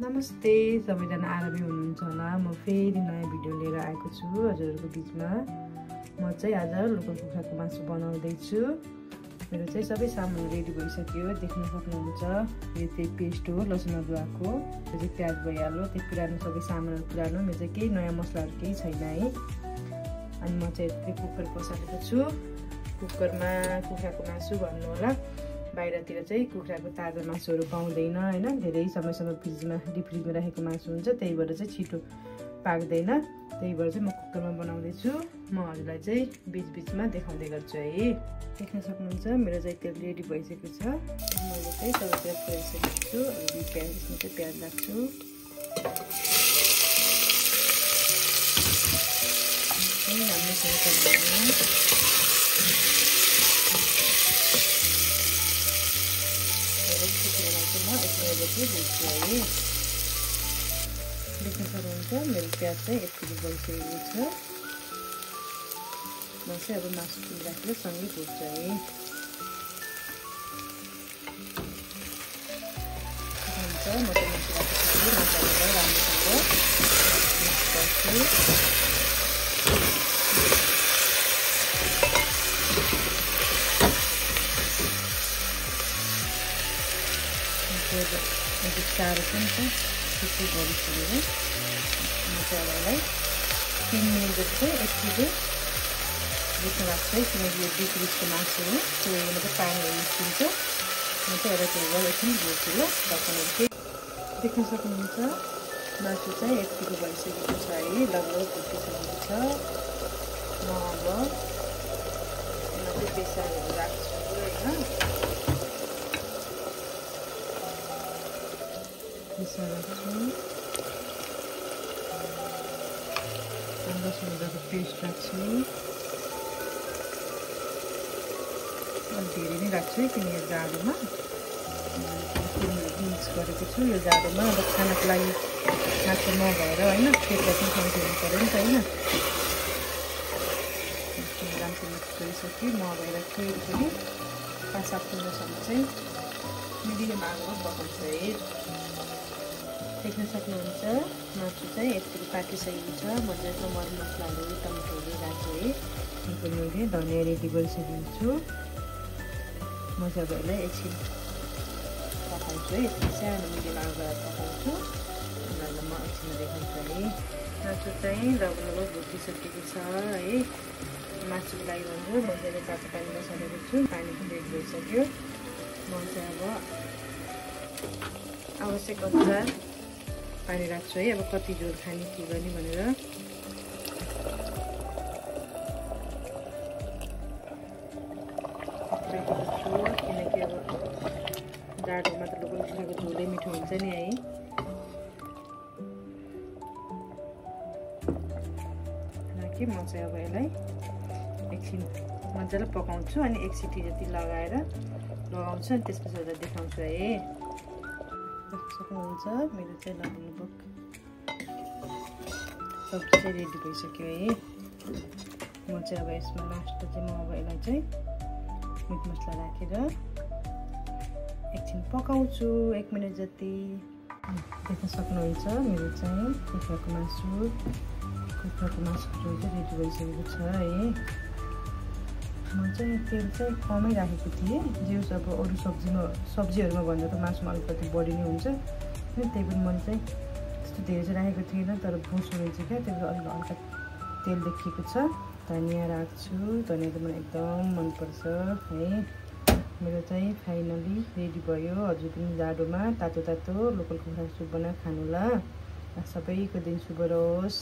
नमस्ते सबैजना आरामै हुनुहुन्छ होला। म फेरि नयाँ भिडियो लिएर आएको छु हजुरहरूको बिचमा। म चाहिँ आज लोकल कुखुराको मासु बनाउँदै छु। मेरो चाहिँ सबै सामान रेडी भइसक्यो, देख्न सक्नुहुन्छ। यो चाहिँ पेस्ट हो लसुन अदुवाको, यो चाहिँ प्याज भइहाल्यो। त्यो पुरानो सबै सामानहरू पुरानो, मेरो चाहिँ केही नयाँ मसलाहरू केही छैन है। अनि म चाहिँ यति कुकर बसालेको छु। कुकरमा कुखुराको मासु भन्नु होला। बाहिरतिर चाहिँ कुखुराको ताजा मासुहरू पाउँदैन हैन, धेरै समयसम्म डिप फ्रिजमा राखेको मासु हुन्छ, त्यही भएर चाहिँ छिटो पाक्दैन। त्यही भएर चाहिँ म कुकरमा बनाउँदै छु। म हजुरलाई चाहिँ बीचमा देखाउँदै गर्छु है। देख्न सक्नुहुन्छ मेरो चाहिँ तेल रेडी भइसकेको छ। मैले चाहिँ सबैतिर पुऱ्याइसकेको छु। अनि यसमा चाहिँ प्याज राख्छु। देख्न सक्नुहुन्छ मेरो प्याज चाहिँ यतिको भइसकेको छ। म चाहिँ अब मासु राखेर सँगै भुट्छु है। हुन्छ म चाहिँ मासु राखेपछि मसालालाई राम्रोसँग मिक्स गर्छु। चारो पनि छ छिटो भइसक्यो। म चाहिँ अब यसलाई 3 मिनट जति चाहिँ एकछिन भुट्न राख्छु है, किनकि यो डिप फ्रिजको मासु हो, त्यसले चाहिँ पानीहरू निस्किन्छ। म चाहिँ यसलाई त्यसबाट एकछिन भुट्छु ल। देख्न सक्नुहुन्छ मासु चाहिँ यतिको भइसकेको छ है, लगभग भुटिसकेको छ। म अब यसमा चाहिँ बेसारहरू राख्छु होइन। बेसार राख्छु, लसुन अदुवाको पेस्ट राख्छु। अलिक धेरै नै राख्छु है, किनकि यो जाडोमा मिक्स गरेको छु। यो जाडोमा अब खानाको लागि मात्र नभएर होइन, पेटलाई पनि शान्ति हुनु पऱ्यो नि त होइन। राम्रो मिक्स गरिसक्यो। म अब यसलाई फेरि पनि 5-7 मिनटसम्म चाहिँ मिडियम आगोमा पकाउँछु है। देख्न सक्नुहुन्छ मासु चाहिँ यतिको पाकिसकेको छ। मजाको मर मसलाहरू टमाटरहरू राखेँ है। मैले धनियाँ रेडी गरिसकेको छु। म चाहिँ अब यसलाई एकछिन पकाउँछु है, यति सानो मिडियम आगोमा पकाउँछु। उनीहरूलाई म एकछिनमा देखाउँछु है। मासु चाहिँ लगभग भुटिसकेको छ है। मासुको लागि भन्छु म चाहिँ तातो पानी बसालेको छु, पानी पनि रेडी भइसक्यो। म चाहिँ अब आवश्यक अनुसार पानी राख्छु है, अब कति झोल खाने के गर्ने भनेर। राखेको छु किनकि अब जाडोमा त लोकल कुखुराको झोलै मिठो हुन्छ नि है। राखेँ म चाहिँ अब यसलाई एकछिन मजाले पकाउँछु। अनि 1 सिटी जति लगाउँछु अनि त्यसपछि हजुरलाई देखाउँछु है। देख्न सक्नुहुन्छ मेरो चाहिँ लगभग सब्जी चाहिँ रेडी भइसक्यो है। म चाहिँ अब यसमा लास्ट चाहिँ म अब यसलाई चाहिँ मिट मसला राखेर एकछिन पकाउँछु 1 मिनट जति। देख्न सक्नुहुन्छ मेरो चाहिँ कुखुराको मासु चाहिँ रेडी भइसकेको छ है। म चाहिँ तेल चाहिँ कमै राखेको थिएँ, जे अब अरू सब्जीहरूमा भन्दा त मासुमा अलिकति बढी नै हुन्छ, त्यही पनि मैले चाहिँ त्यस्तो धेरै चाहिँ राखेको थिएन। तर भुस हुन्छ क्या, त्यही भएर अलिक हल्का तेल देखिएको छ। धनियाँ राख्छु, धनियाँ त मलाई एकदम मनपर्छ है। मेरो चाहिँ फाइनली रेडी भयो। हजुर पनि जाडोमा तातो लोकल कुखुराको सुप बनाएर खानु ल। सबैको दिन शुभ रहोस्।